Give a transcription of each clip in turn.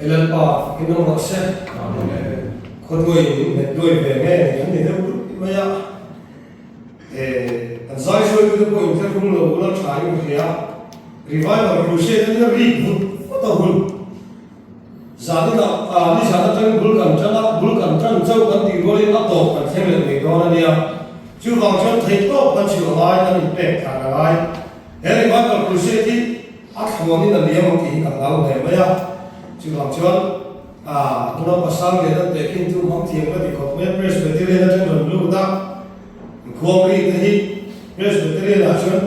E Lalpa, fakin awm rawh se. Khawtuai min hmet duai ve nge ni kan ni deuh rup mai a. E, kan zai hruaitute pawh inthlahrung lo ula tha in ka hria. Revival Crusade a nia rik vut vut a hun. Zaninah, ah, nizan atangin bul kan tan a, bul kan tan chauh kan tih rualin a tawp kan thleng leh mai dawn a nia. Chuvang chuan theihtawp kan chhuah a ngai, kan inpek than a ngai. He Revival Crusade hi a thlawnin a liam ang tih hi ka hlau hle mai a. Chuvang chuan, ah, Unau Pasal Lian an tehkhin chu hmang thiam ka ti khawp mai a, Presbyterian atang rawn lut a. Khuang ri te hi Presbyterian ah chuan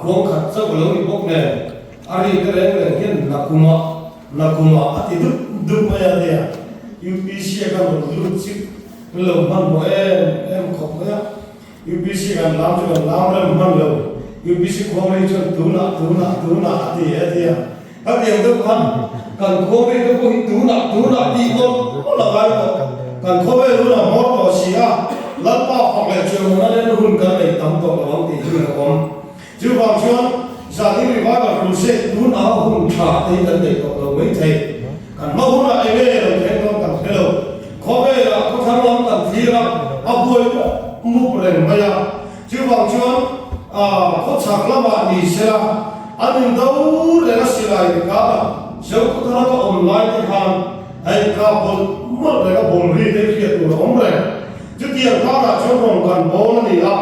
khuang khat chauh a lo ni bawk nen a ri te reng reng hian nakumah nakumah a ti dup dup mai a nia. UPC a kan rawn lut chik an lo hmanhmawh em em khawp mai a. UPC kan lam chu kan lam rem hman lo. UPC khuang ri chuan tunah tunah tunah a ti a tia. Hetiang deuh khan kan khawvel te pawh hi tunah tunah tih mawlh mawlh a ngai tawh. Kan khawvel hun a hmawr tawh si a, Lalpa fak leh chuanmawna len hun kan nei tam tawh lo ang tih hi a awm. Chuvang chuan zanin Revival Crusade tun anga hun tha te hi kan nei tawh lo mai thei. Kan hma hunah eng nge lo thleng dawn kan hre lo. Khawvelah khawthlang lam kan thlir a, a buai mup mup reng mai a. Chuvang chuan khawchhak lamah ni sela an indo reng a silai inkar a, Zokhawthara ka awm lai te khan a inkap mawlh mawlh reng a, bawm ri te hriat tur a awm reng. Chutiang karah chuan rawn kan bawl a ni a,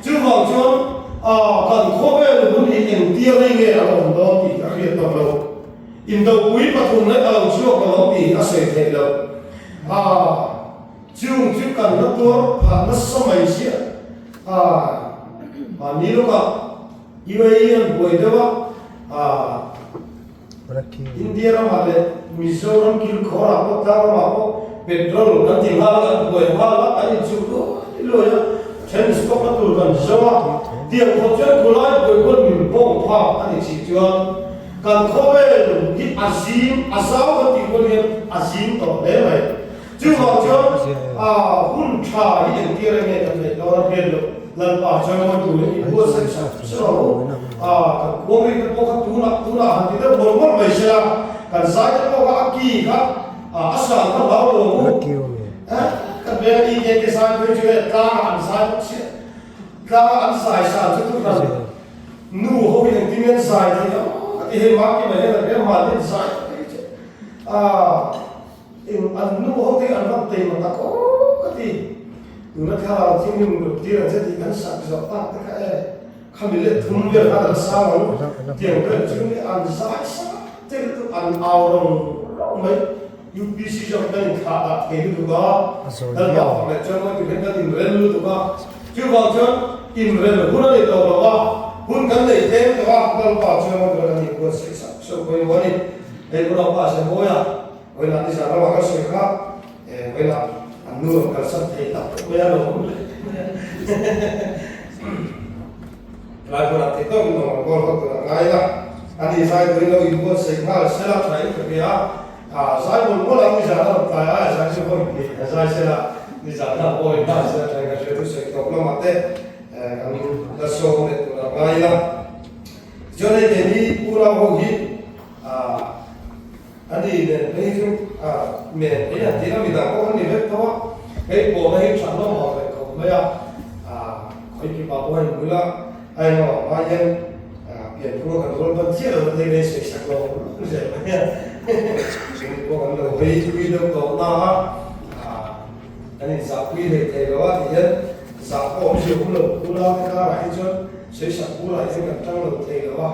chuvang chuan kan khawvel hun hi engtia rei nge a la awm dawn tih a hriat tawh lo. Indopui pathumna a lo chhuak lo ang tih hi a sawi theih loh. Chung chu kan la tuar phah nasa mai chiah a, mahni lawkah UAE an buai deuh a, India ramah leh Mizoram kilkhawrah pawh tlang ramah pawh petrol kan ti nghal a, kan buai nghal a, kan inchuh luai luai a, then stock na tur kan zawng a, tiang khawp chuan khulai buai khuan min bawng phak a ni chih chuan kan khawvel hi a zim, a zau kan tih rual hian a zim tawh hle mai. Chuvang chuan hun tha hi engtir enge kan neih dawn a hriat loh Lalpa chuan mawi turin i buatsaih sak sak ang u. Kan khuang ri te pawh kha tunah tunah han ti deuh mawlh mawlh mai sela, kan zai te pawh kha a ki kha a sang kha hlau lo ang u. Kan veng a EKK zai phei chu hei tlangah an zai bawk chiah. Tlangah an zai san chu thuhran nu ho hi engtin nge an zai thei ang ka ti hei Maki mai hian a hria mahni an zai phei chu. Eng an nu ho te an rawn tei mat tak aw ka ti. Tuna thlarau thing in rut tir ang che tih kan sak zawh tak te kha e. Khami leh thum vel khan an sang ang. Tiang vel chu ni an zai sak te lutuk an au rawng rawng mai. UPC zawk kan inthlah dah thei lutuk a. Lalpa fak leh chuan mawi tur hian kan inrel lutuk a. Chuvang chuan inrel hun a ni tawh lo a, hun kan nei tlem tawh a, Lalpa chuan mawi tur kan inbuatsaih sak sak pawimawh a ni. Hei unaupa Zemawia. Vawiinah nizan ramah kan sawi kha vawiinah an nu rawn kalsan thei tak pawh mai a lo awm leh Helai hmunah thei tawkin awm ang goal ho tur a ngai a, ani zai turin lo inbuatsaih nghal sela tha in ka hria a, zai mawlh mawlh ang nizan a rawn tlai a, zai chu vawi hnih a zai sela nizan a awi nghal sela tha in ka hria thusawi tawp lamah te kan la sawm leh tur a ngai a. Tichuan hei keini unau ho hi A ni nen phei chu a men phei an tih a, midang pawh an ni vek tho a, hei pawhna hi tha hlawm ang reng khawp mai a, khawi kipa pawh a inbul a, a engemaw ang ai hian pianphunga kan rual ban chiah lo na te hi sawi sak lo ang zel mai a, chung pawh kan lo hawi thui deuh tawh na a, kan inzahpui hlei thei lo a ti hian zah pawh awmzia awm lo, unau te karah hi chuan sawi sak bulah hian kan tang lo thei lo a.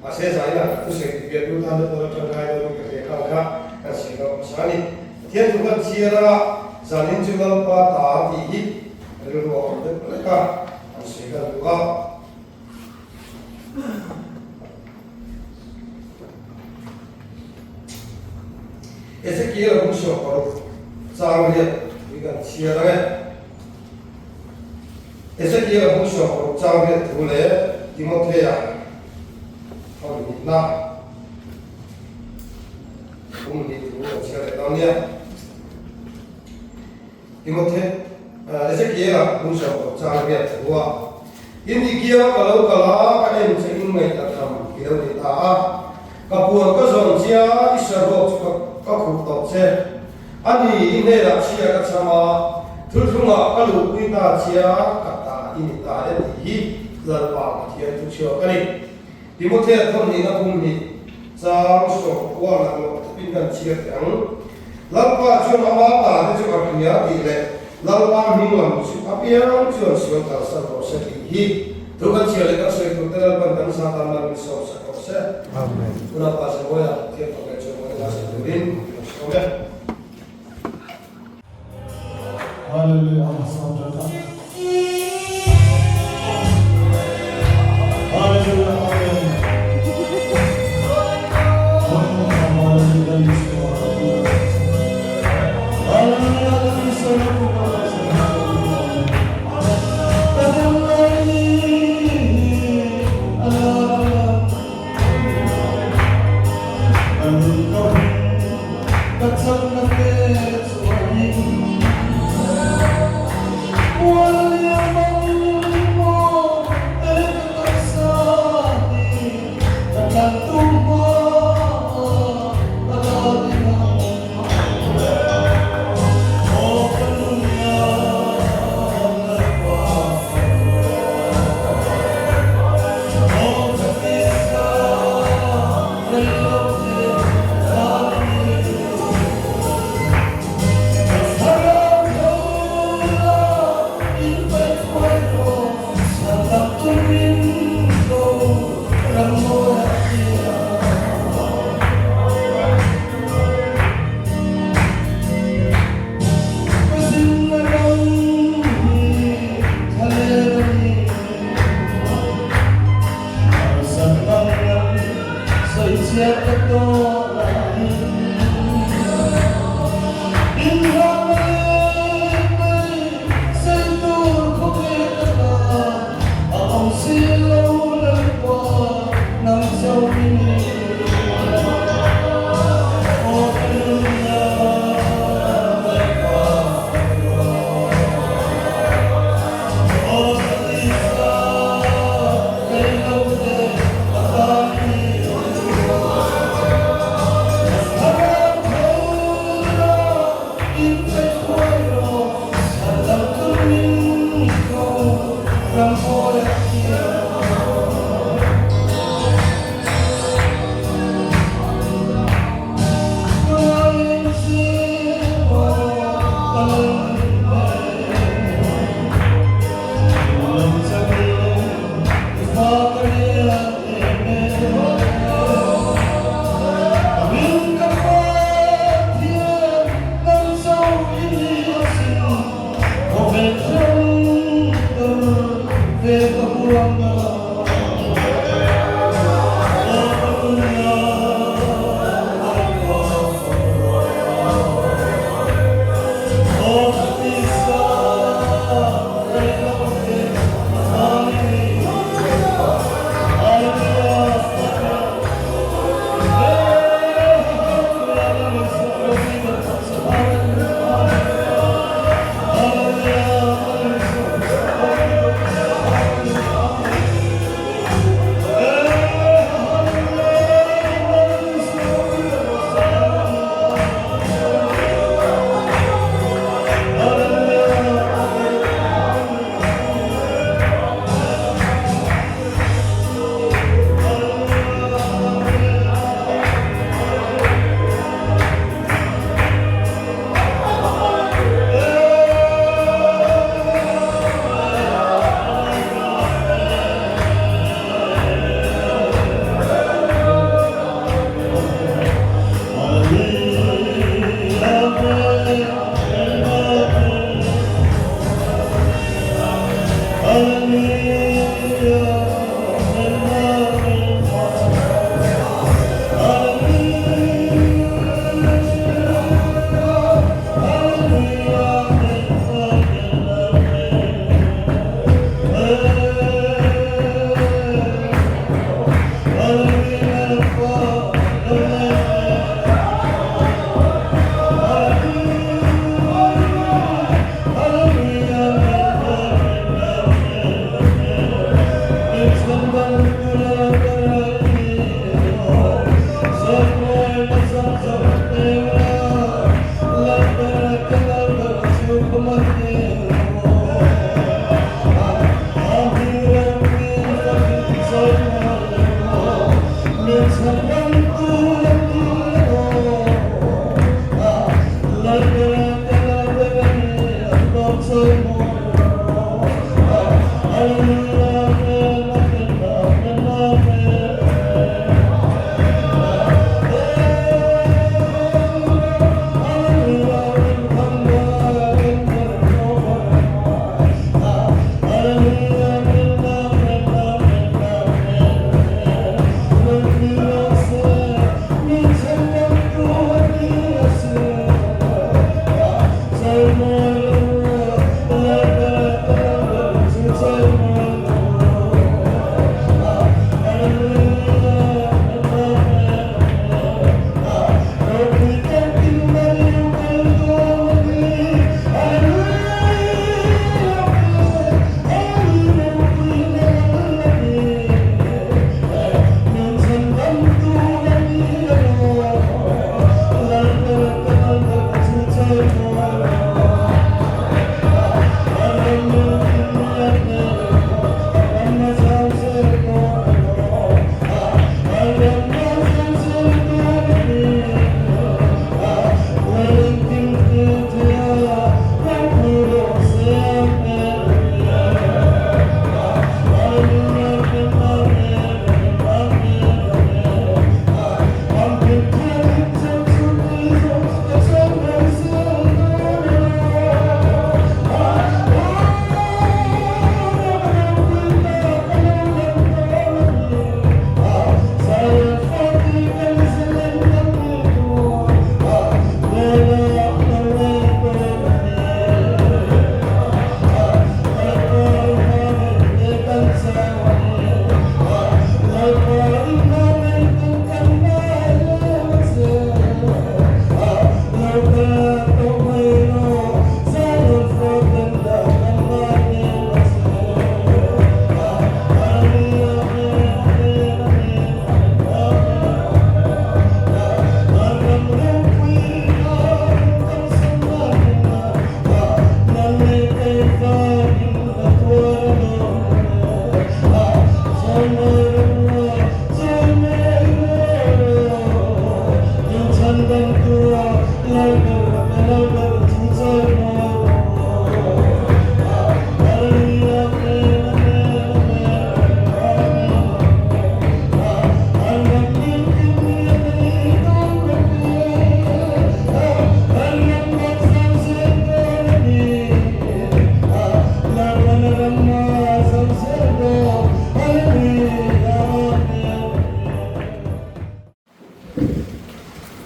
Mahse zaina ka thusawi tih biak tan te pawh tangkai deuhin ka hria khang kha kan sawi lo hmasa a ni. Pathian thu kan chhiar a, zanin chu Lalpa ta tih hi rilru a awm deuh lek a, an sawi kan duh a. Ezekiel a bung 16 chang riat hi kan chhiar ang e. Ezekiel a bung 16 chang riat thu leh Timothea thawm hnihna bung hnih thu kan chhiar leh dawn nia. Timothe Ezekiel a bung 16 chang riat thu a, In i kiang ka lo kal a, ka en che in ngaih a tham i lo ni ta a. Ka puan ka zawn che a, i saruak chu ka khup tawh che. A ni, i hnenah chhia ka cham a, thuthlungah ka luhpui ta che a, ka ta i ni ta e tih hi Lalpa Pathian thu chhuak a ni. Timothea thawnhnihna kum hnih chang sawm kual lak loh thupin kan chhiar teh ang. Lalpa chuan ama ta te chu a hria tih leh Lalpa hming lam chu apiang chuan sual kalsan rawh se tih hi thu kan chhiar leh kan sawi tur te Lalpan kan za tan mal min sawm sak rawh se. Amen. Unaupa Samuela Pathian fak leh chawimawi la sawi turin kan sawm e. Hallelujah a sawm tan a. Hallelujah Amen.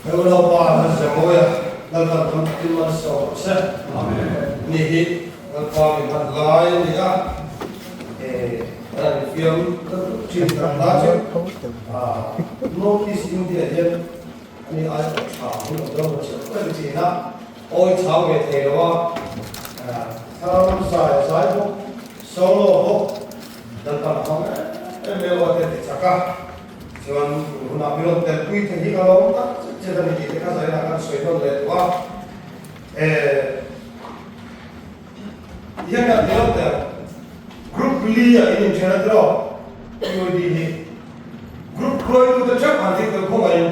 He unaupa Lalzemawia Lalpan tam takin malsawm rawh se. Ni hi Lalpa mi hman lai a ni a, kan han infiam deuh thin tak na chu North East India hian ani ai awh tha hun awm dawn lo chiah ka ti thin a, awi chau ve thei lo a, thlarau zai a zai bawk, solo bawk, Lalpan hmang em em aw te ti chak a. Chuan tun hunah mi rawn telpui thei hi ka lawm tak zet zet a ni tih te kha zainah kan sawi nawn leh tawh a. Eh, hian kan ti lo teh ang. Group li ah in inthen a tiraw? POD hi Group hruaitute theuh han ding tel khawngaihin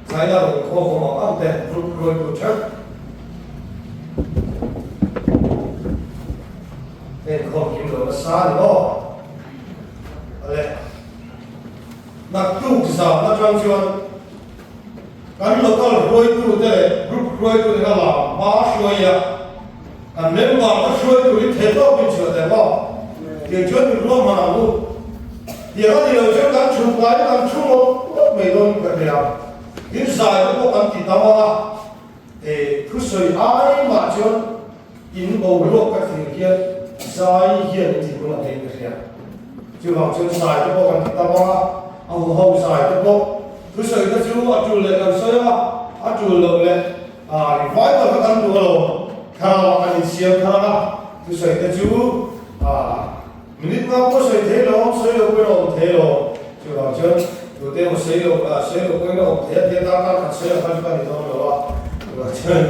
zainah rawn khawm awm ang ang te group hruaitu theuh. Heng khawm kim lo nasa a ni maw? Ale, naktuk zan atang chuan kan local hruaitute leh group hruaitute kha lam hma hruai a, kan member te hruai turin thei tawk in chhuah teh maw? Tiang chuan min ruahman ang u. Tiang a ni lo chuan kan thu kai kan thu ngawt ngawt mai dawn ka hria. Tin zai te pawh kan ti tam ang a, eh thusawi ai mah chuan In boruak ka thlir hian zai hian in thinlung a hneh ka hria. Chuvang chuan zai te pawh kan ti tam a, a huho zai te pawh thusawi te chu a tul leh kan sawi a, a tul loh leh revival kha kan duh alawm, thlarau ah kan insiam thar ang a, thusawi te chu minute nga pawh sawi thei lo, sawi lo pawhin a awm thei lo. Chuvang chuan tute emaw sawi lo, sawi lo pawhin a awm thei a tia darkar khat sawi ang kha chu ka ni dawn lo a. Chuvang chuan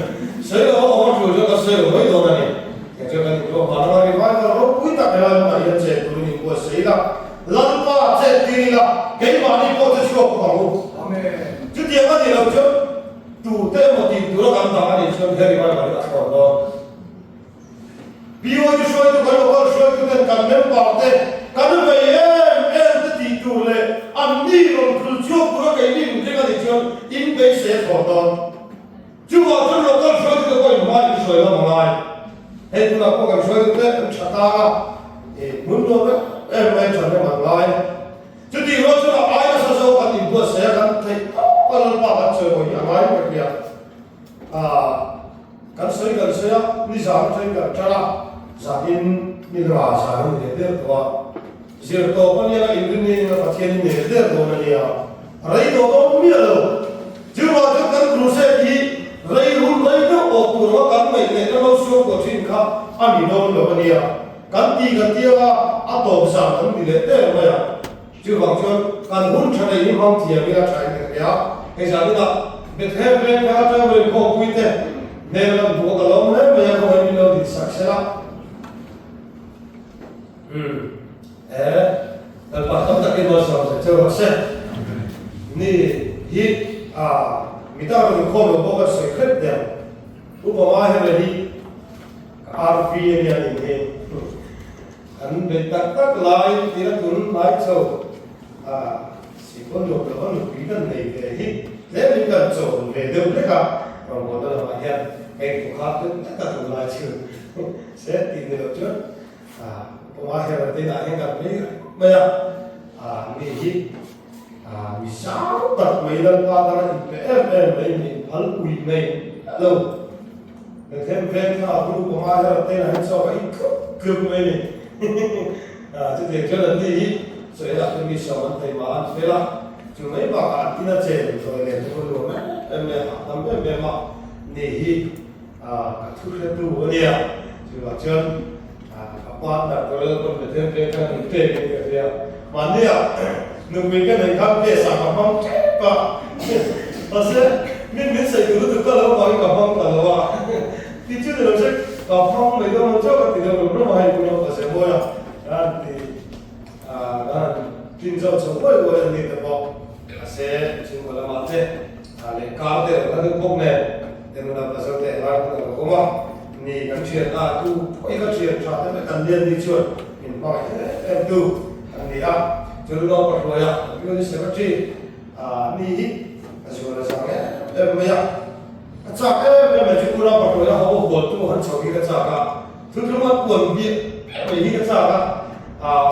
sawi lo a awm a tul chuan ka sawi lo mai dawn a ni. Tiang chuan kan inruah hman ang a, revival ropui tak helai hmunah hian chen turin inbuatsaih ila, Lalpa chet tir ila, keimahni pawh chu chhuak bawk ang u. Chutiang a nih loh chuan tute emaw tih tura kan dang a nih chuan he revival hi a thlawr dawn. POD hruaitu kan local hruaitu ten kan member te kan vei em em te tih tur leh an ni rawn phul chhuak tura keini min ring a nih chuan in beisei a thlawh dawn. Chuvang chuan local hruaitu te pawhin hma in hruai lam a ngai. Hei tunah pawh kan hruaitu te an tha tang a, hmun nuam em em mai tha hnem an ngai. Chutih rual chuan a ai nasa zawk kan inbuatsaih a kan theih tawp a Lalpa kan chawimawi hi a ngai ka hria. Kan sawi kan sawi a, nizan atangin kan ṭan a, zanin ni ra zan a ni leh der tawh a, zir tawp a nia, inrinni ina Pathian in ni leh der dawn a nia, rei tawh dawn miah lo. Chuvang chuan kan crusade hi rei hun rei deuh awh tur anga kan ngaih leh kan lo suam tawh thin kha a ni dawn lo a nia, kan ti kan tia a, a tawp zan kan ti leh der mai a. Chuvang chuan kan hun tha nei hi hmang thiam ila tha in ka hria. Hei zan inah Bethlehem veng kha travelling khawmpui te hmel lam hmuh a ka lawm hle mai a, khawngaih min lo din sak sela. Umm e Lalpa tam takin malsawm zel cheu rawh se. Ni hi a midang rawn inkhawm lo pawh kan sawi hrep der. Upa Mahera hi ka RV a nia nih hi. An beih tak tak lai tir a tun lai chho a sikhaw nuam lo a nupui kan nei ve hi tlemin kan chawn ve deuh hlek a, rawngbawlna lamah hian heng thu kha deuh hlek a tun lai chu se tih ni loh chuan pawma hian an inah hian kan phei reng mai a, mi hi mi zau tak mai Lalpa tana inpe em em mai mi inphal ui mai lo. Bethlehem veng kha a group anga her te hian chaw a in tlup tlup mai ni. Chutiang chuan an ni hi chaw elah te mi sawm an thei mah an fel a, chu mai bakah an tina chen zawi nen te pawh nuam em em mai a, hahdam em em a ni hi ka thu hretu a nia. Chuvang chuan ka partner Torel pawn Bethlehem veng khan min pek in ka hria. Mahnia nupui ka neih khan case ah ka hmang tep a, mahse min min sawi tur lutuk ka lo vangin ka hmang ta lo a, ti chu ni lo se ka hmang mai dawn lo chauh ka ti deuh rum rum a, hei kun awm ka zeh mawi a, kan ti kan tlin zawk chho uai uai a ni te pawh, mahse chhungkaw lamah te leh kar te lo la deuh bawk nen enuna pasal te helai hmun a lo awm a, ni kan thian a tu pawh hi ka thian tha te vek an nia ni chuan min hmangaih em em tu an ni a, chu Lal Pahruaia Deputy Secretary ni hi a zual a zang em em mai a, a chak em em mai chu Lal Pahruaia ho hual tu han chho hi ka chak a, thuthlung an puan biah biah mai hi ka chak a,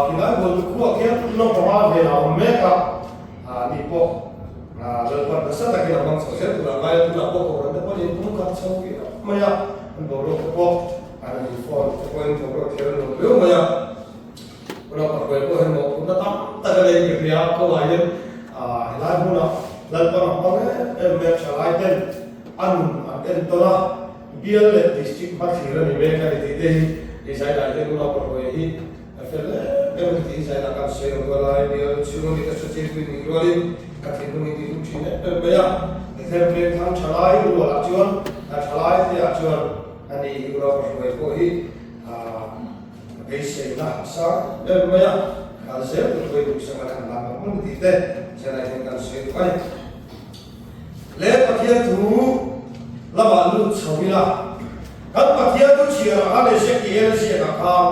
khilai hual tu khuah khian naupang a ven a awm mek a, ni pawh. Lalpan nasa takin a hmang chho zel tur a ngai a, tunah pawh Kohhran te pawhin pumkhat chho viau mai a, an boruak te pawh an han phone te pawhin boruak thlir an lo viau mai a. Tunah Pathuai pawh hian mawhphurhna tam tak a nei ka hria a, kawngah hian helai hmunah Lalpan a hmang em em mai a, thalai ten a nun an entawn a, bial leh district hmathlir a ni mek a ni tih te hi Israel-ah hian unau Pathuai hi A fel em em a ti tih Zaina kan sawi lo rual a, bial chhung ami ka hre chiang tui nih rualin ka thinlung in ti hlim thin em em mai a. Bethlehem vengthlang thalai rualah chuan thalai te ah chuan ani hi Ura Pahruai pawh hi a beiseina a sang em em mai a, kal zel tur pawhin duhsak a kan lam ang ang tih te Zaina hian kan sawi duh a ni. Le Pathian thu lamah lut chho ila, kan Pathian thu chhiarah khan Ezekiel ziakah khan,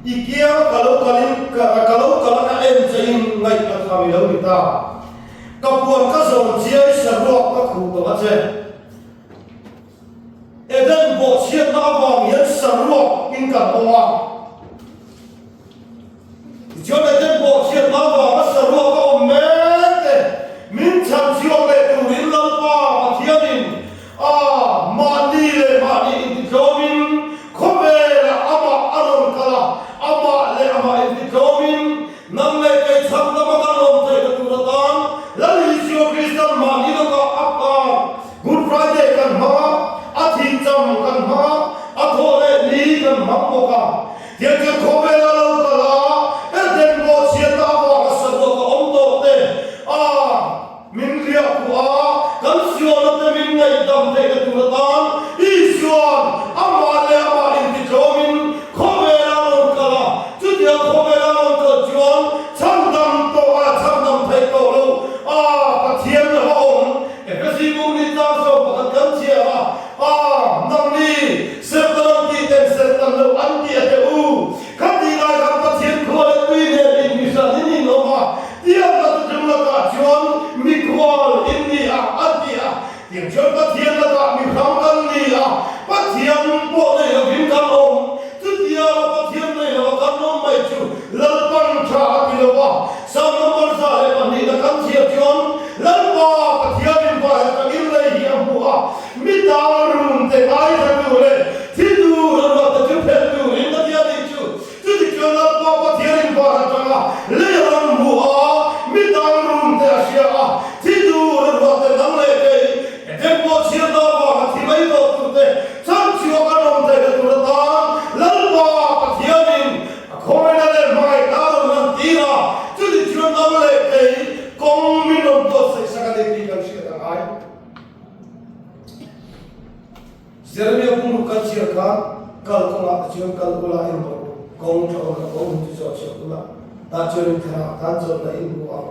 I kiang ka lo kalin ka lo kal a ka en che in ngaih ka tham i lo ni ta. Ka puan ka zawm chiai saruak ka khuh tawh a che. Eden bawhchhiatna avang hian saruak in kan awm a. Tichuan Eden bawhchhiatna avanga saruak a awm mek te min chhan chhuak leh turin Lalpa Pathianin a mahni leh mahni intitlawmin khawvelah amah a rawn kal a, amah leh amah intitlawmin nang leh kei chhan lama kan awm theihna tur atan Lal Isua Kristan mahni lawkah a pa Good Friday kan hmang a, a thihcham kan hmang a, a thawh leh ni kan hmang bawk a. Tiang chuan khawvel a lo kal a, Eden bawhchhiatna avanga saruak a awm tawh te a min riah khuh a, kan sualna te min ngaihdam theihna tur atan Isua'n amah leh amah intitlawmin khawvel a rawn kal a, chutiang khawvel a rawn kal chuan chhandam tawh a chhandam theih tawh lo a, Pathian a va awm. Efesi buk ni tlang sawm pakhat kan chhiar a, a nangni Serhtan an tih ten serhtan loh an ti a teh u. Khatih lai khan Pathian khua leh tui nen inmihran in in awm a, tiang ka tutum lakah chuan mikhual in ni a an ti a. Tiang chuan Pathian lakah mihrang kan ni a, Pathian pawh nei lovin kan awm. Chutianga Pathian nei lova kan awm mai chu Lalpan tha a ti lo va. Psalm number 102 na kan chhiar chuan Lalpa Pathianin vai atangin lei hi a hmu a, Mi tang rum te ngaithla tur leh thi tur a ruat te chu phelh turin a ti a nih chu. Chuti chuan Lalpa Pathianin van atanga lei a rawn hmu a, mi tang rum te a hria a, thi tur a ruat te nang leh kei Eden pawh chhiatna avanga thi mai tawh tur te chhan chhuak an awm theihna tur atan Lalpa Pathianin a khawina leh hmangaihna a rawn lan tir a, chuti chuan nang leh kei kawng min rawn buatsaihsak a ni tih kan hriat a ngai. Jeremia pumruk kan chhiar khan kal kawngah te chuan kal ula in rawh u, kawng tha awmna kawng hun chu zawh chhuak ula, tah chuan in thlarah tan chawlhna in hmu ang.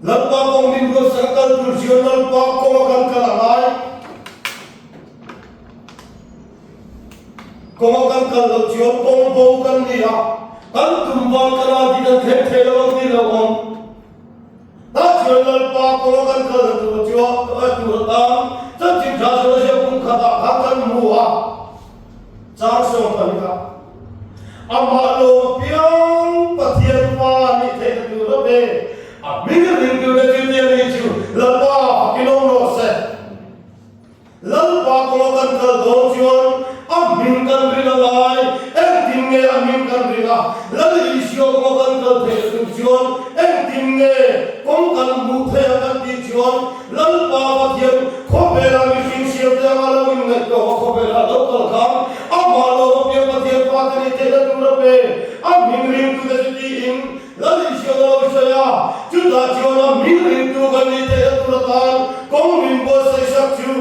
Lalpa kawng min ruatsak a kal tur chuan Lalpa kawnga kan kal a ngai. Kawnga kan kal loh chuan kawng bo kan ni a, kan tum van kan a tih kan thleng thei lo ang tih lo awm. Tah chuan Lalpa kawnga kan kalna tur chuan tur atan chanchin tha chu Asia kum khatah khan kan hmu a, chang sawm pahnih ah amah lawm apiang Pathian fa nih theihna tur a pe. A hming ringtu te chu tia ni chu Lalpa fakin awm rawh se. Lalpa kawnga kan kal dawn chuan a hming kan rin a ngai. Engtin nge a hming kan rin a? Lal Isua kawnga kan kal theih a tum chuan engtin nge kawng kan hmuh theih a kan tih chuan Lalpa Pathian khawvela mihring siamte anga lo inngaihtuah a khawvela lo kal khan amah lo apiang Pathian fate nih theihna tur a pe. A hming ringtute chu tiin Lal Isua ka lo sawi a, chutah chuan a hming ringtu kan nih theihna tur atan kawng min buatsaih sak chu.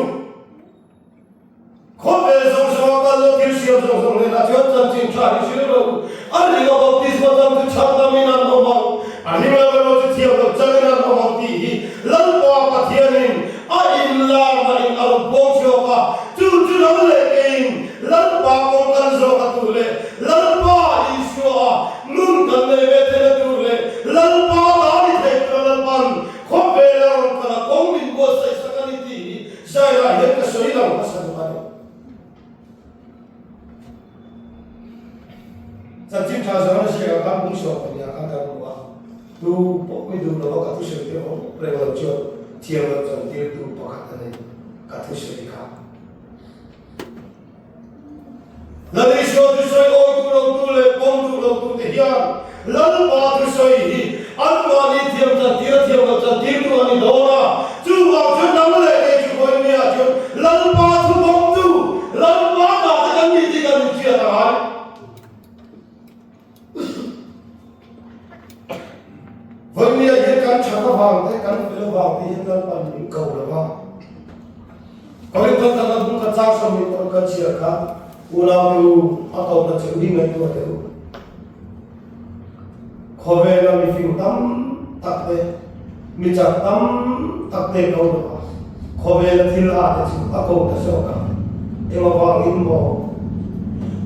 Khawvel zawng zawnga kal lo thil siam zawng zawng hnenah chuan chanchin tha hi hrilh rawh u. A ring a baptisma chang chu chhandam in an awm ang, a ring lo erawh chu thiam loh changin an awm ang tih hi Lalpa Pathianin a inlarna in a rawn puang chhuak a, chu chu lo leh keiin Lalpa kawng kan zawk a tur leh Lalpa Isua a Nun kan nei ve theihna tur leh Lalpa ta ni thei tura Lalpan khawvela rawn kal a kawng min buatsaih sak a ni tih hi Zairah hian ka sawi lo hmasa duh a ni. Chanchin tha Johana ziakah khan bung sawm pahnih ah khan kan hmu a. Tu pawh mi duh lova ka thusawi te awm reng lo chuan thiam loh chantirtu pakhat a ni ka thusawi kha. Lal Isua thusawi awi duh lotu leh pawm duh lotute hian Lalpa thusawi hi anmahni thiam chantir a thiam loh chantirtu a ni dawn a. Chuvang chuan nang leh kei chu Bohemia chuan Lalpa thu pawmtu, Lalpa hnahte kan ni tih kan inhriat a ngai. Vawinia hian kan that avang te, kan fel avang te hian Lalpan min ko lo va. Korinthon tana bung khat chang sawm nih kan chhiar kha unau te u a kohna che u hi ngaihtuah teh u. Khawvela mifing tam tak te, mi chak tam tak te ko lo va, khawvela thil a te chu a ko ta zawk a. Eng avangin maw?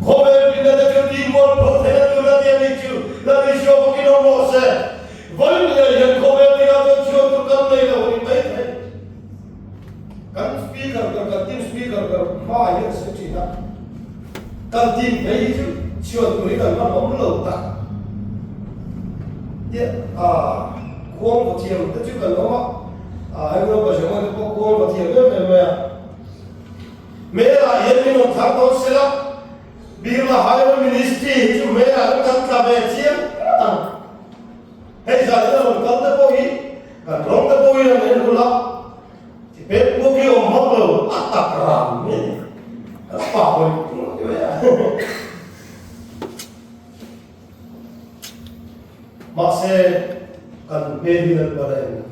Khawvel pinna te chu tihmual pho theihna tur a ti a nih chu Lal Isua bawkin awm rawh se. Vawinia hian khawvel thilah chuan chhuan tur kan nei lo a ni mai thei. Kan speaker ber, kan team speaker ber hmaah hian a sawi thin a, kan team phei hi chu chhuan tur hi kan hman awm lo tak tia a khuang va thiam te chu kan awm a, a Europa Zemaw te pawh khuang va thiam em em mai a. Hmelah hian min rawn thar dawn sela, Birla Highway Ministry hi chu hmelah hian kan tla ve chiang tlat ang. Hei zan hian a rawn kal te pawh hi kan rawng te pawh hi an en hul a, ti pek puk hi awm vak lo, a tak ran mai a ni. Kan pa hawi mai mai a. Mahse, kan hmel hi Lalpan a en lo.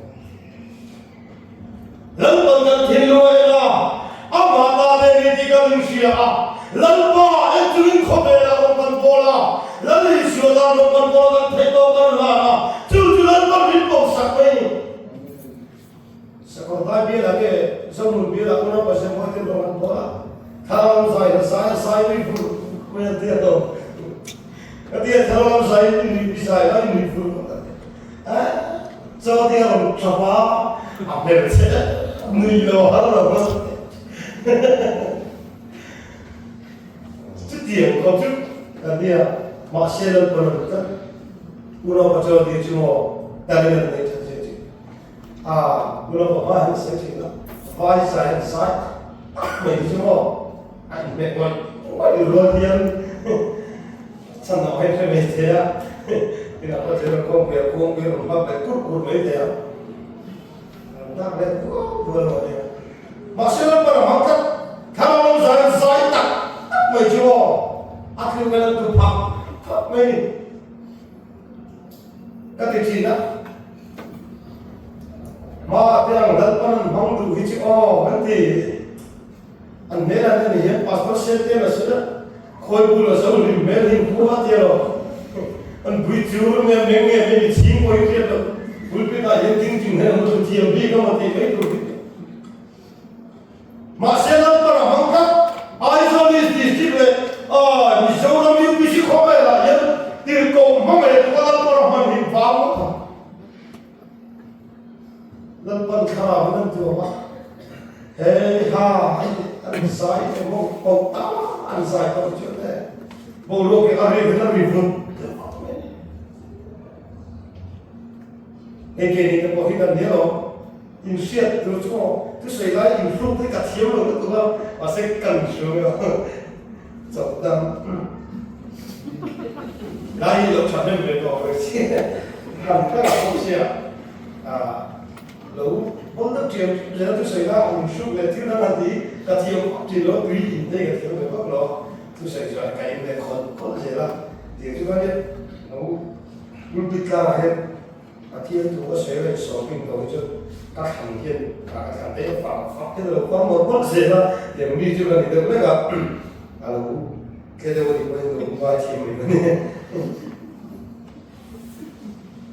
Lalpan kan thinlung a en a, amah ta te ni tih kan inhria a, Lalpa en chungin khawvelah rawng kan bawl a, Lal Isua tan rawng kan bawl a, kan theih tawk kan hlan a, chu chu Lalpan min pawmsak mai a ni. Sakawrdai bialah nge Zohmun bialah unau pasem hawi ten rawng an bawl a, thlarau lam zai in a zai a, zai nui vur mai an ti a to. Ka ti a, thlarau lam zai in nui zai lai nui vur mai an ti a. Chaw te a rawn tap a, a hmelchhe nui lo har lo a. Chutiang khawp chu kan nia, mahse Lalpan a ni tlat. Unaupa chaw te chu maw talent an nei that zia chu. A unaupa hma hian a sawi thin a, vai zai an zai tak mai te chu maw a inhmeh ngawih ngawih rual hian Chhan ah hei hre mai thei a, tin ah pawh thil a khawm pui a, khuang pui a rawn hmap leh kur kur mai thei a, an dak leh dual dual lo a nia. Mahse Lalpan a hmang tlat, thlarau lo zai an zai tak tak mai chu aw, a thil vel an tu phak phak mai ni. Ka ti thin a, hma te ang Lalpan an hmang duh hi chu aw kan ti. An hmel an en hian pastor Sete la sela khawi bul a zo hlim hmel hi pu a tia lo. An bui chur nge meng nge mai mi chhing pawh hi hriat loh. Pulpit ah hian ding chung hian an hmu thiam bik a maw tih mai tur hi. Mahse Lalpan a hmang tlat. Aizawl East District leh Mizoram UPC khawvel ah hian tirhkoh hmangaih tuk a Lalpan a hman hi vang ngawt ang. Lalpan thlarau in an tuam a, hei ha an zai emaw koh ta an zai tawh chu le boruak hi a ri in a ri vut mai a ni. Hei keini te pawh hi kan nia lo, in hriat tur chu maw thusawi lai in hruk te ka thiam lo lutuk a, mahse kan hriau a chawp dang lai hi lo thahnem ve tawh ve chi han kal ah pawh sia. Lo pawn deuh ṭiam zel thusawi la an hruk leh thil dang an ti ka thiam vak ṭin lo tui in te ka thiam ve vak lo a thusawi chuan ka in leh khawlh khawlh zel a tiang chu khan lo pulpit tlangah hian Pathian thu ka sawi leh sawm in ko hi chu ka thlan hian ka thlan te fang fak hian a lo fang mawlh mawlh zel a tiang mi chu ka ni deuh vek a a lo tle deuh a nih pawhin lo ngai thiam mai ka ni.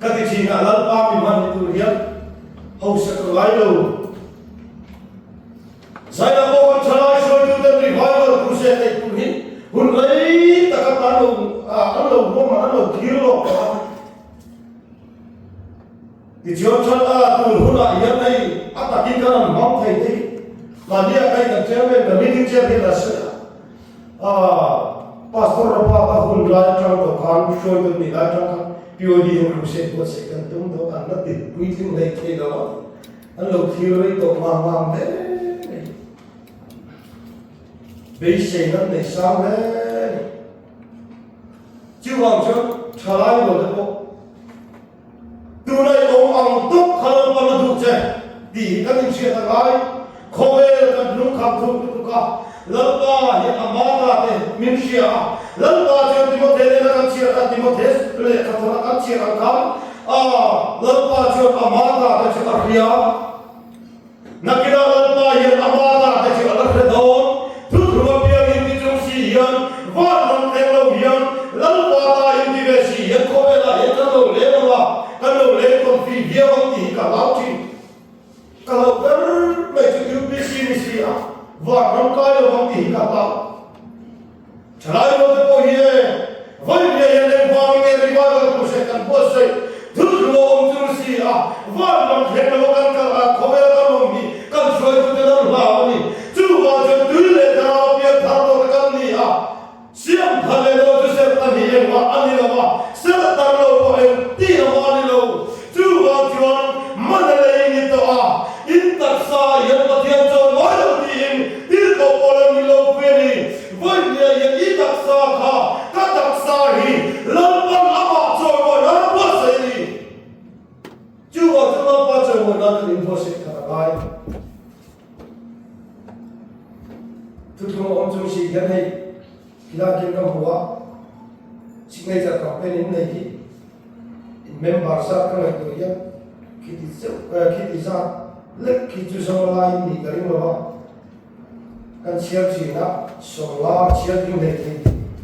Ka ti thin a, Lalpa mi hman ni tur hian hausa ka ngai lo. Zaina pawh kan thalai hruaituten revival crusade neih tur hi hun rei tak atan lo an lo huam an lo thlir lawk tawh a. Tichuan than a tun hunah hian hei a takin kan han hmang thei te hi mahnia kai kan chairman kan meeting chair hian a sawi a. Pastor Rapa ka hun lai atang tawh khan hruaitu nih lai atang khan. POD hian crusade buatsaih kan tum dawn an la ti puitling hlei thei lo a, an lo thlir rei tawh mang mang hle mai. Beiseina an nei sang hle a ni. Chuvang chuan thalai lo te pawh tuna i awm ang tawp kha Lalpan a duh che tih hi kan inhriat a ngai. Khawvel kan lungkham thung lutuk a, Lalpa hian a mata te min hria a, Lalpa chuan Timothe nena kan chhiar khan Timothe lehkha thawna kan chhiar ang khan a Lalpa chuan a mata te chu a hria. Nakinah Lalpa hian a mata te chu a la hre dawn. Thuthlung apiangin ti chung si hian van ram thleng lo hian Lalpa ta in ti ve si hian khawvelah hian kan lo leng ang a, kan lo leng tawn fi viau ang tih hi ka hlau thin. Ka hlauh ber mai chu UPC ni si a, van ram kai lo ang tih hi ka hlau. Thalai rualte pawh hi e, vawiin hian engvangin nge revival crusade kan buatsaih thuthlung a awm chu si a, van lam thleng lo a kan kal a, khawvel kan awm hi kan hruaitute kan hlau a ni. Chuvang chuan tui leh thlarau a pian thar lo te kan ni a, siam thar leh lo chu serh ta ni engmah a ni lo a, serh tar lo pawh eng tih a mah a ni lo. Chuvang chuan man a lei ni tawh a, in taksa hian Pathian chawi mai lo tiin tirhkoh pawl an ni lo pui a ni. Vawinia hian i taksa kha ka taksa hi Lalpan amah chawimawi nan a buatsaih a ni. Chuvang chu Lalpa chawimawi nan kan inbuatsaih khat a ngai. Thuthlung a awm chung si hian hei khilai khian ka hmu a, signature campaign in nei hi in member zat ka ngaihtuah hian khiti cheuh khiti zat lek khi chu zawng lai in nih ka ring lo a. Kan chhiar thin a, sawmla chhiar ding hlei thei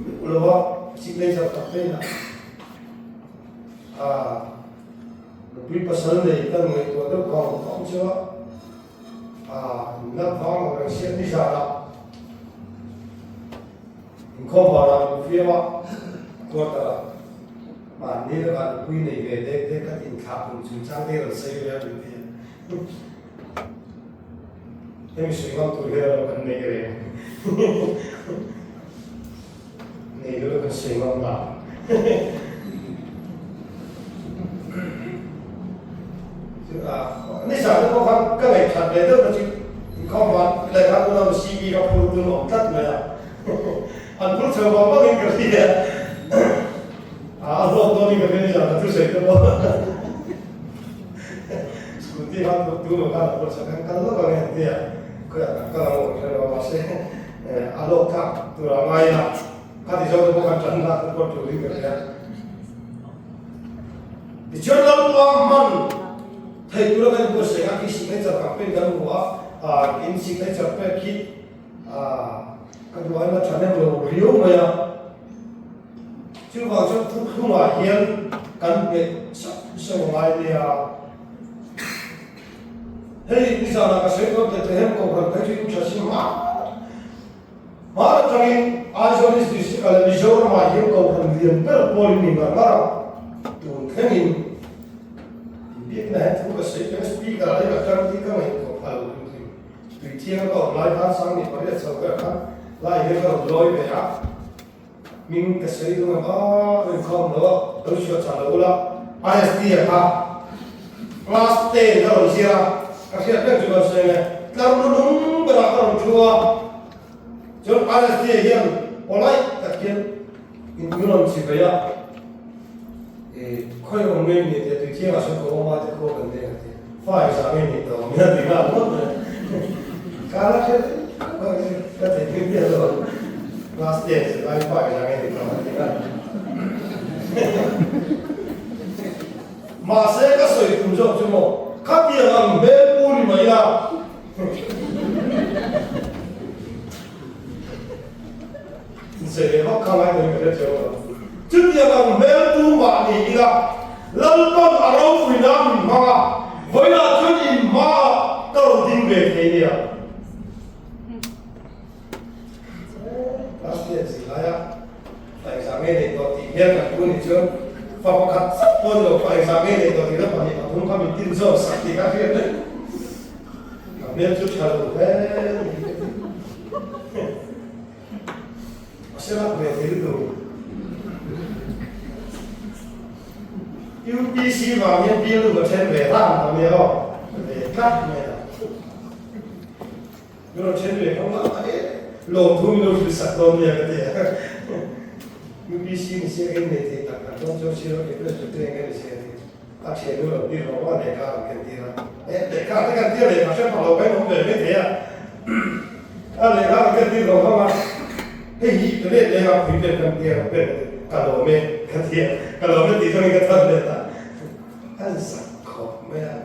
meuh lo a, signature campaign ah ah nupui pasal nei kan ngaihtuah deuh vang ka awm cheu a, ah nat vang ang reng siam ni zan ah inkhawm vanah min fiam a, quarter ah mahni lakah nupui nei ve dek dek kan inthlah kum chungchang te rawn sawi ve a min ti a. Hemi sawi ngam tur hian erawh kan nei reng. Nei lo kan sawi ngam la. Ni zan te pawh khan ka ngaih that ve deuh na chu inkhawm van lehkha tuna CV ka phur dun awm tlat mai a. An phur chho vang vangin ka hria. A hlawk dawnin ka hria ni zan ka thusawi te pawh. Scooty kha tu lo khan a pawlsa khan kal lawk ang e an ti a, khawiah kan kal ang aw ka hre lo a mahse a lawk thlak tur a ngai a, khati zawk te pawh kan tan lak te pawh turin ka hria. Tichuan Lalpa hman theih tura kan inbuatsaih a, khi signature campaign kan hmu a, in signature pek khi ka duh aiin a thahnem lo riau mai a. Chuvang chuan thuthlungah hian kan nghet sauh sauh a ngai nia. Hei nizanah ka sawi dawn Bethlehem Kohhran phei chu in tha si hma hma atangin Aizawl East District ah leh Mizoramah hian Kohhran lian ber pawl in ni ngar ngar a, tun thlengin inbiakna hian thu ka sawi peng speaker ah hian a tang tih ka ngaihtuah phal lo hrim hrim. Tui thiang ka awm lai khan 18 chho ber khan lai hian ka rawn lawi ve a. Hming ka sawi dawn a, inkhawm lo a, lo chhuah chah lo ula. ISD a kha class 10 ka rawn zir a, ka hriat reng chu ka rawn sawi ang e. Tlar hnunung berah ka rawn thu a, chuan ISD hian polite tak hian in min rawn chi ve a, khawi awm nge ni tih a tui thiangah sawn ka awm a te khaw kan nei ang tih fa engzah nge ni tawh min a ti nghal ngawt mai. Ka la hriat reng ka theihnghilh miah lo ang. Class 10 zir lai fa engzah nge ni tawh a ti nghal. Mahse ka sawi tum zawk chu maw khatiang ang hmel pu ni mai a. Insawi leh vak kha ngai dawn ka hre chiang lo. Chutiang ang hmel tu mah ni ila Lalpan a ropui nan min hmang a, vawilah chuan in hmaah ka rawn ding ve thei nia. Class ten zir laia fa exam nge nei tawh tih hmel kan pu nih chuan fa pakhat chauh pawh ni lo fa exam nge nei tawh tih la pahnih pathum kha min tin zawk sak tih kha hriat reng. Ka hmel chu tha lo hle ni ka ti. A se lak ve thei lutuk. UPC vang hian bialnu ka then ve ran ta mai aw, ve tlat mai a. Min rawn then ve kha mah e, lawmthu min lo hrilh sak dawn nia ka ti a. UPC ni sia ka innei thei tak tak dawn chuan sir okay Presbyterian ka ni sia a ti. A thiannu lo tir rawh a lehkha an ken tir a. Eh lehkha te kan tir lehkha hre phah lo ka inawm ve mai thei a. A lehkha an ken tir rawh a hei hi ka let leng a pui pen kan tir a pen ka lawm e ka ti a. Ka lawm e tih chuan ka than let a. An zak khawp mai a.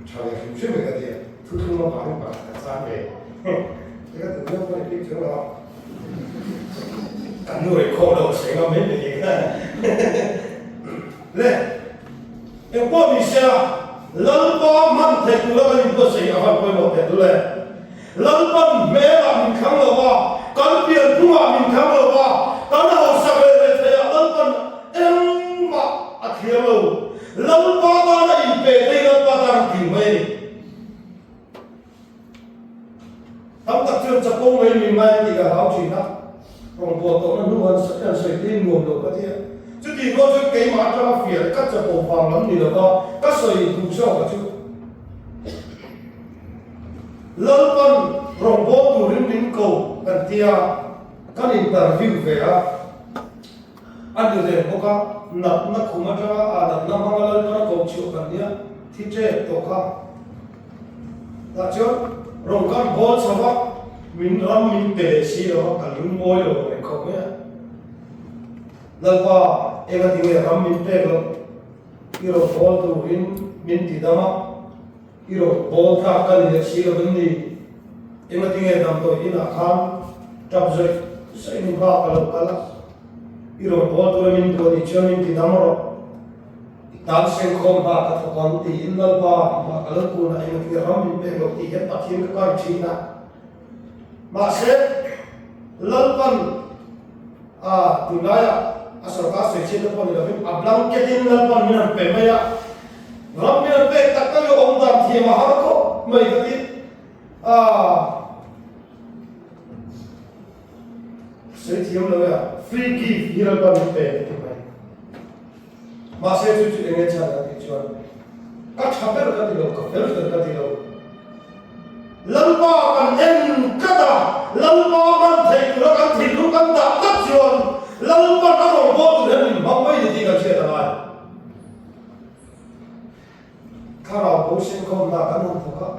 Tha ve hrim hrim e ka ti a. Thuthlung avangin pakhat ka chan ve. Ka duh deuh pawh ni bik chuang lo a. Kan nu rei khawm lo a sawi ngam mai mai hi kha. Le, eng pawh ni se la, Lalpa hman theih tura kan inbuatsaih a van pawimawh teh dul e. Lalpan hmelah min thlang lo va, kan pianphungah min thlang lo va, kan hausak leh leh theihah Lalpan engmah a thliar lo. Lalpa tana inpe thei Lalpa tan a tling mai a ni. Tam tak chuan chapo mai mi mai a tih ka hlau thin a, rawngbâwl tawhna hnu han an sawi te hi nuam lo ka ti a. Chutih rual chuan keimah atanga fiah ka chapo vang lam ni lova ka sawi duh zawk a chu. Lalpan rawngbâwl turin min ko kan tia kan interview ve a, a ni reng bawk a, natna khum atanga a natna hmanga Lalpan a ko chhuah kan nia thi ṭep tawh kha. Tah chuan rawn kan bawl chho a, min ram min pe leh si lo a, ka lungmawi lo reng khawp mai a. Lalpa, engati nge ram min pek loh? I rawn bawl turin min ti dam a, i rawn bawl tlak ka ni leh si lo em ni? Engati nge damdawi inah khan tap zawih zawih in bak a lo kal a, i rawn bawl tura min duh a nih chuan min ti dam rawh. I tan sengkhawm hna ka thawk ang tiin Lalpa hmah ka lo kun a, engati ram min pek loh tih hian Pathian ka kar thin a. Mahse, Lalpan a tunlaiah a sorkar sawichhiatna pawh ni lovin a blanket-in Lalpan min han pe mai a, ram min han pek tak tak hi awm dan thiam a har khawp mai ka ti a. Sawi thiam lo e a, free gift hi Lalpan min pe ka ti mai. Mahse chu chu enge chhan a tih chuan ka tha ber ka ti lo, ka fel ber ka ti lo. Lalpa kan en tlat a, Lalpa man theih tura kan thinlung kan dah tlat chuan Lalpan a rawn bawl tur hian min hmang mai ni tih kan hriat a ngai. Thlarau bo senkhawmna kan han thawk a,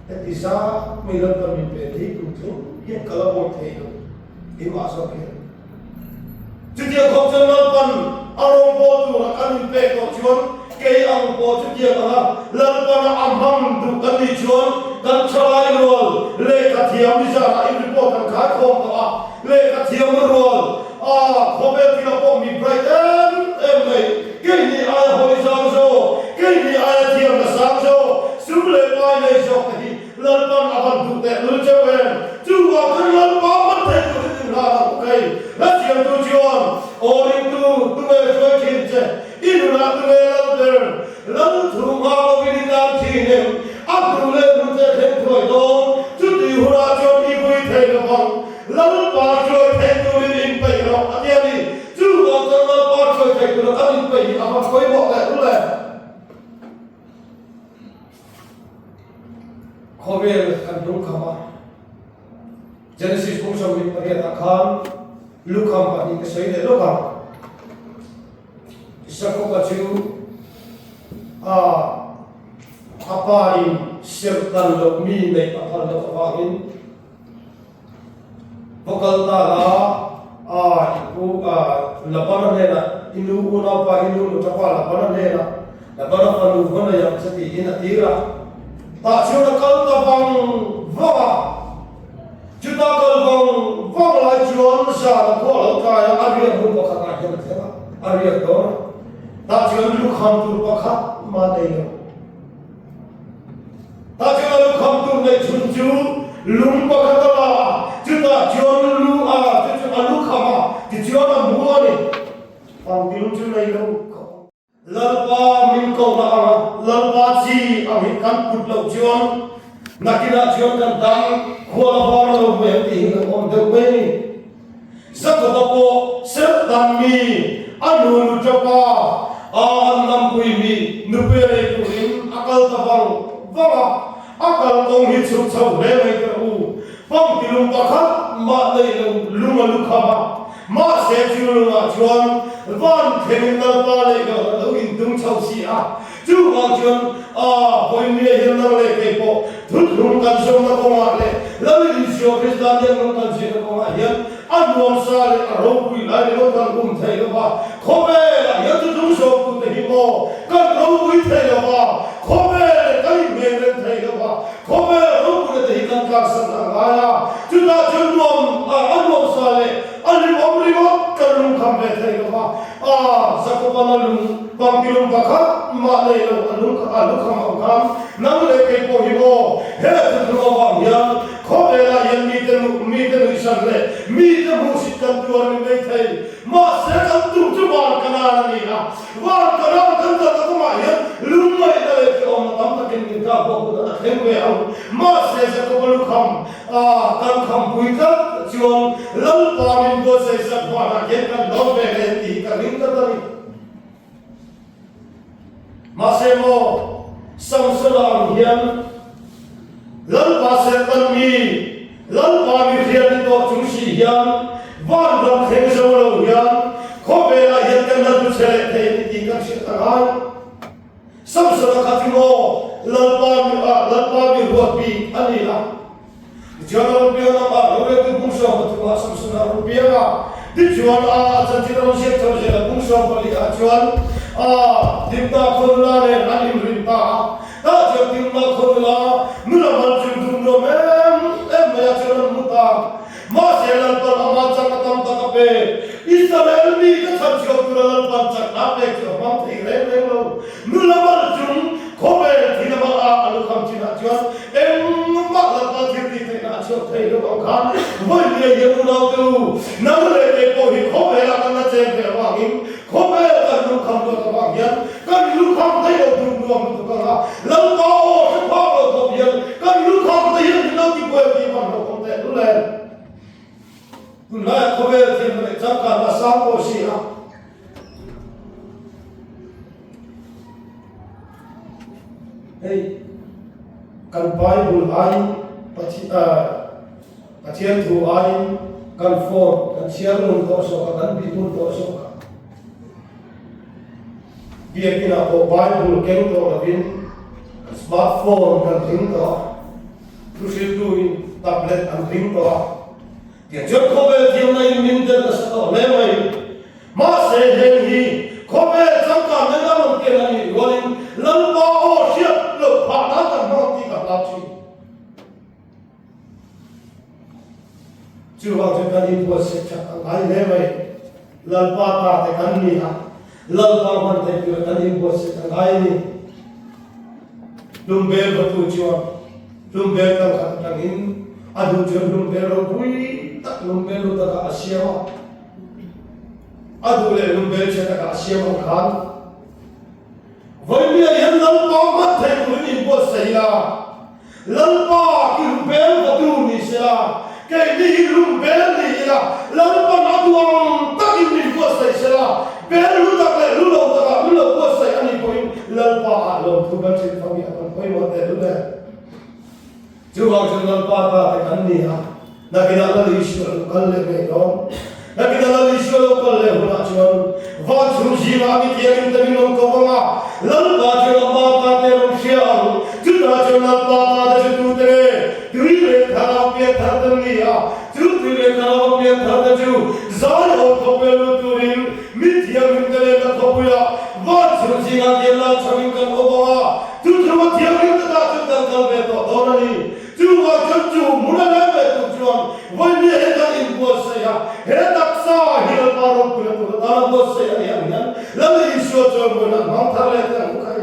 heti zat mai Lalpan min pe thei tum thleng hian ka la bawl thei lo keimah zawk hian. Chutiang khawp chuan Lalpan a rawngbâwl tura kan inpek tawh chuan kei ang pawh chutiang anga Lalpana a hmang duh kan nih chuan kan thalai rual lehkha thiam nizanah in report kan khai khawm tawh a, lehkha thiam rual a khawvel thila pawh mi bright em em mai keini aia hawi zau zawk, keini aia thiamna sang zawk, sum leh pai nei zawk te hi Lalpan a van duh teh lul cheu em? Chuvang chuan Lalpa man thei turin in hlan ang u kei. Hla siamtu chuan, Aw ringtu, tunge hruai thin che? I nunah tunge lal ber? Lal thu nghak lovin i tan thin em? A hnu leh hnu che thleng thuai dawn. Chuti hunah chuan i vui thei lo vang. Lalpa hruai thei turin inpeih rawh, a ti a ni. Chuvang chuan Lalpa hruai thei tura kan inpeih hi a va pawimawh teh lul em? Khawvel kan lungkham a, Genesis bung 28 ah khan lukham pahnih ka sawi leh lawk a, Jakob-a chu a a pa in serh dan loh mi neih a phal loh avangin va kal ta la a i pu a Labana hnenah i nu unaupa i nu nutapa Labana hnenah Labana fanu va nei ang che tiin a tir a, tah chuan a kal ta vang vang a, chuta kal vang vang lai chuan zan a khua a lo tlai a, a riak hmun pakhatah hian a thleng a, a riak dawn a, tah chuan lukham tur pakhat mah nei lo. Tah chuan a lukham tur neih chhun chu lung pakhat a la a, chutah chuan lu a, chu chu a lukham a, tichuan a mu a ni. Pangtilung chu nei lo khawp ang. Lalpa min kohna anga Lalpa chi ang hi kan put loh chuan nakinah chuan kan dang khual a var lo mai ang tih hi kan awm deuh mai a ni. Jakoba pawh Serhtan mi, a nu nu ṭapa, A an nampui mi nupui a nei turin a kal ta vang vang a, a kal kawng hi chhuk chho hle mai teh u. Pangtilung pakhat mah nei lo lung a lu kham a, mahse chu lungah chuan van thlengin Lalpa leh Gauh a lo intung chho si a. Chuvang chuan a vawinia hian nang leh kei pawh thuthlung kan zawmna kawngah leh Lal Isua Krista niangnung kan zirna kawngah hian a nuamsa leh a ropui lai ringawt kan um thei lo va, khawvelah hian thuthlung zawmtute hi maw kan ropui thei lo va, khawvel leh kan inhmel reng thei lo va. Khawvel ropuina te hi kan tlaksan a ngai a, chutah chuan nuam a nuamsa leh a hlimawm ringawt kan lungkham ve thei lo va. A Jakoban a lung pangtilung pakhat mah nei lo a lung a lukham ang khan nang leh kei pawh hi maw he thuthlung avang hian khawvelah hian mite mite nuihsan leh mite hmuhsit kan tuar ni mai thei. Mahse kan tum chu van Kanaan a ni a, van Kanaan kan kalna kawngah hian lungngaihna leh hrehawmna tam takin min kah bawk hunah a thleng ve ang. Mahse Jakoba lukham a kan khampui tlat chuan Lalpa min buatsaih sak vanah hian kan lawm ve ngei tih hi ka ring tlat a ni. Mahse maw, Samsona ang hian Lalpa serhtan mi, Lalpa mi hriat ni tawh chung si hian van ram thleng zo lo hian khawvelah hian kan la hlu che leh thei a ni tih kan hriat a ngai. Samsona kha chu maw Lalpa mi ah Lalpa mi ruat bik a ni a. Tichuan a rawn piang a, roreltu bung 13 ah Samsona a rawn piang a. Tichuan a chanchin a rawn ziak chho zel a, bung 14 ah chuan a Timna khawnula nen an inrin ta a. Tah chuan Timna khawnula nula mal chung dum nuam em em mai ah chuan an mu ta. Mahse Lalpan ama chak a tam tak a pe. Israel mi ka chhan chhuak tura Lalpan chakna a pek chu a hmang thei reng reng lo. Nula mal chung khawvel thil ama a a lukham chinah chuan engmah Lalpa thil tih theihna a chhuak thei lo ang khan vawinia hian unaute u, nang leh kei pawh hi khawvelah kan la cheng ve avangin khawvel kan lukham luat avang hian kan lukham thei lo dun nuam lutuk ang a, Lalpa aw hre phak lo khawp hian kan lukham te hian min lo ti buai tih van hlauhawm teh lul em? Tunlaiah khawvel thiamna leh changkanna a sang pawh si a. Hei kan Bible aiin Pathian thu aiin kan phone kan chhiar ngun tawh zawk a, kan bih ngun tawh zawk a. Biakinah pawh Bible keng tawh lovin kan smartphone kan hling tawh a, thuhriltuin tablet an hling tawh a. Tiang chuan khawvel thiamna in min delh nasa tawh hle mai. Mahse heng hi khawvel changkan nen a rawn ken a nih rualin Lalpa aw hriat loh phah nan kan hmang tih ka hlau thin. Chuvang chuan kan inbuatsaih that a ngai hle mai. Lalpa ta te kan ni a, Lalpa hman theih tura kan inbuatsaih a ngai a ni. Hlumbel vatu chuan hlumbel tlangkhat atangin a duh chuan hlumbel ropui tak hlumbel lu takah a siam a. A duh leh lung bel chhe takah a siam ang khan Vawimia hian Lalpa hman thei turin inbuatsaih ila, Lalpa ki lung bel vatu ni sela, keini hi lung bel ni ila, Lalpan a duh ang takin min buatsaih sela, bel lu tak leh lu lo takah min lo buatsaih a nih pawhin Lalpa ah lawmthu kan hrilh fam hi a kan pawimawh teh lul e. Chuvang chuan Lalpa ta te kan ni a, nakinah Lal Isua lo kal leh ngei dawn. Nakinah Lal Isua lo kal leh hunah chuan van chhung zingah mi thiangin te min rawn ko ang a, Lalpa chuan a pa ta te rawn hria ang. Chutah chuan Lalpa ta te chu tute nge? Tui leh thlarau pian thar te an ni a, chu tui leh thlarau a pian thar te chu zai awn khawpui a lut turin mi thiangin te lenna khawpuiah van chhung zingah khian lal chhoin kan awm ang a, Chu chu a thianghlim te ta chu kan kal ve tawh dawn a ni. Chuvang chuan chu hmun a leng ve tur chuan vawinia he kan inbuatsaih a, he taksa hi Lalpa ropuina tur atana buatsaih a nih ang hian Lal Isua chuan vawiin an hmang thar leh te ang u khai.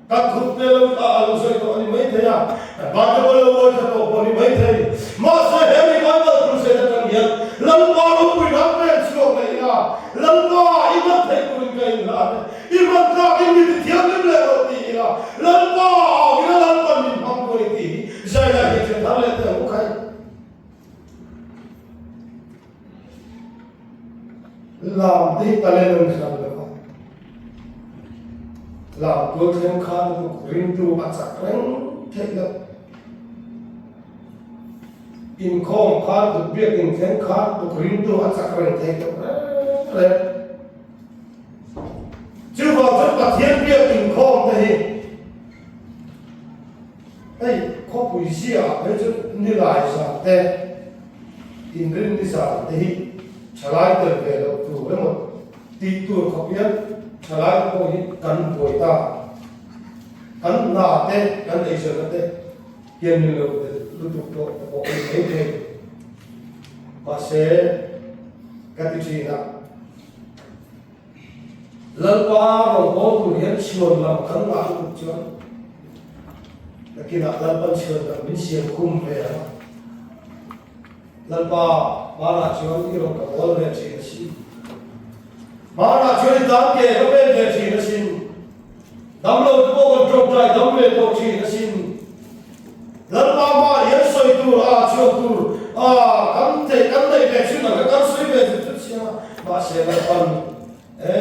Kan khup te lo a a lo sawi tawh a ni maithei a, kan bate pawh lo ngawi thla tawh pawh a ni maithei. Mahse he revival crusade atang hian Lalpa ropuina an pek chhuak leh ila, Lalpa i hman theih turin ka inhlan e. I hman tlak in mi ti thianghlim leh rawh ti ila, Lalpa au ila Lalpan min hmang tur i tih hi zai lai hi thil thar leh teh ang u khai. Lam te hi talent an hran lo va. Lamtual thleng khan lutuk ringtu a chak reng theih loh. Inkhawm khan tuk biakinn thleng khan tuk ringtu a chak reng theih loh reng reng. Chuvang chuan Pathian biak inkhawm te hi hei khawpui ziaah phei chu nilai zan te, inrinni zan te hi thalai tel ve loh tur emaw tih tur khawp hian thalai te pawh hi kan buai ta. Kan hna te, kan eizawnna te hian min lo tel lutuk tawh te pawh a ni maithei. Mahse, ka ti thin a. Lalpa rawngbâwl tur hian chhuan lam kan ngah lutuk chuan nakinah Lalpan chhuan lam min siam khum ve ang a. Lalpa, hmanah chuan i rawn ka bawl ve thin asin. Hmanah chuan i tan ke ka pen ve thin asin. Damlo te pawh kan tawngtai dam ve tawh thin asin. Lalpa hmaah hian sawi tur a chhuak tur a kan theih kan neih ve thin ang kha kan sawi ve zut zut sia mahse Lalpan e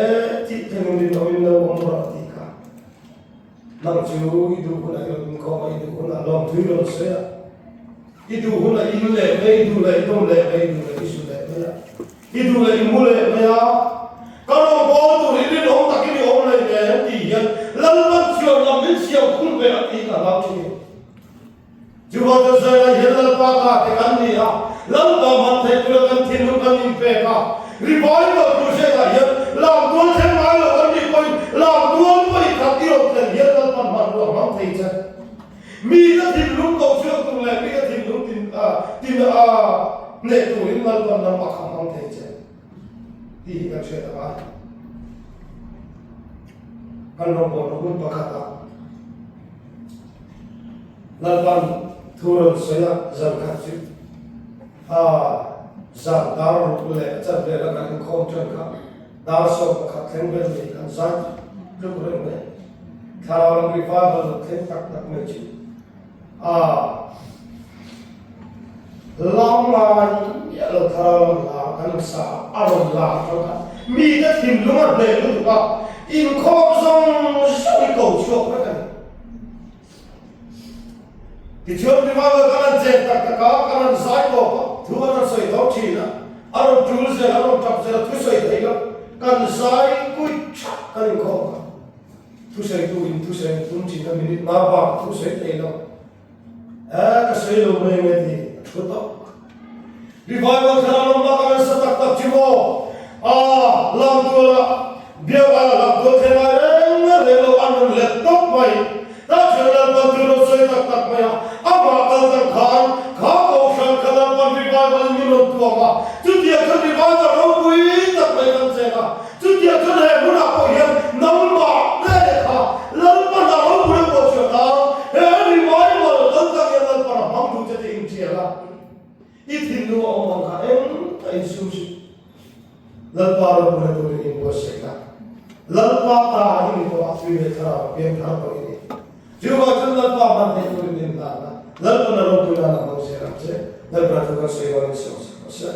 tih thlengin rinawmin lo awm rawh a tih kha. Nang chu i duh hunah i rawn inkhawm a, i duh hunah lawmthui rawn sawi a, i duh hunah i in leh mai, i duh leh i dawm leh mai, i duh leh i su leh mai a. I duh leh i mu leh mai a, ka rawngbâwl tur hi rinawm takin i awm leh nen tih hian Lalpan chhiar lam min siam khum ve a tih ka hlau thin. Chuvang chuan Zailai hian Lalpa ta te kan ni a, Lalpa hman theih tura kan thinlung kan inpek a, revival crusade-ah hian lamtual thleng ngai lo kan nih pawhin lamtual pawhin khat i rawn thlen hian Lalpan hmanrua a hmang thei che. Mi ka thinlung ko chhuak tur leh mi ka thinlung tin tin a hneh turin Lalpan lam a kham hmang thei che tih hi kan hriat a ngai. Kan rawngbawlna hun pakhatah Lalpan thu rawn sawi a, zan khat chu a zan dar ruk leh a chan vela kan inkhawm ṭan kha dar 11 thleng vel ni kan zai tluk reng mai. Thlarau lam revival lo thleng tak tak mai chu a lam ngai miah lo thlarau lam hla kan sa a rawn lar tho kha mite thinlung a hneh lutuk a inkhawm zawng zawng i ko chhuak vek a ni. Tichuan revival kan han chen tak tak a, kan han zai tawp a, thu an rawn sawi tho thin a, a rawn tul zel, a rawn tap zel a, thusawi theih loh kan zai kuit thak kan inkhawm kha. Thusawitu in thusawi an tum thin a minute nga bak a thusawi thei lo. Eh ka sawi lo mai nge ti a thu tawh. Revival thlarau lam bak a nasa tak tak chu maw? Ah lamtual ah biak ah lamtual thei ngai reng reng lo an rawn let tawp mai. Tah chuan Lalpan chu rawn sawi tak tak mai a, amah kal tak khan kha kohhran kha Lalpan revival in min rawn tuam a, chutiang chuan revival ropui tak mai kan cheng a. Chutiang chuan he hmunah pawh hian nangmah te kha Lalpan a ropui a pawh chhuah ta, he revival kal tak hian Lalpan a hmang duh che tih inhriat a, i thinlung a awm ang kha eng a insum suh. Lalpa ropuina turin inbuatsaih la, Lalpa ta i ni tawh a, tui leh thlarau piang thar pawh i ni. Chuvang chuan Lalpa hman theih turin inhlan la, Lalpan a ropuina a hmang zel ang che. Lalpan a thu kan sawi rualin sawi sak rawh se.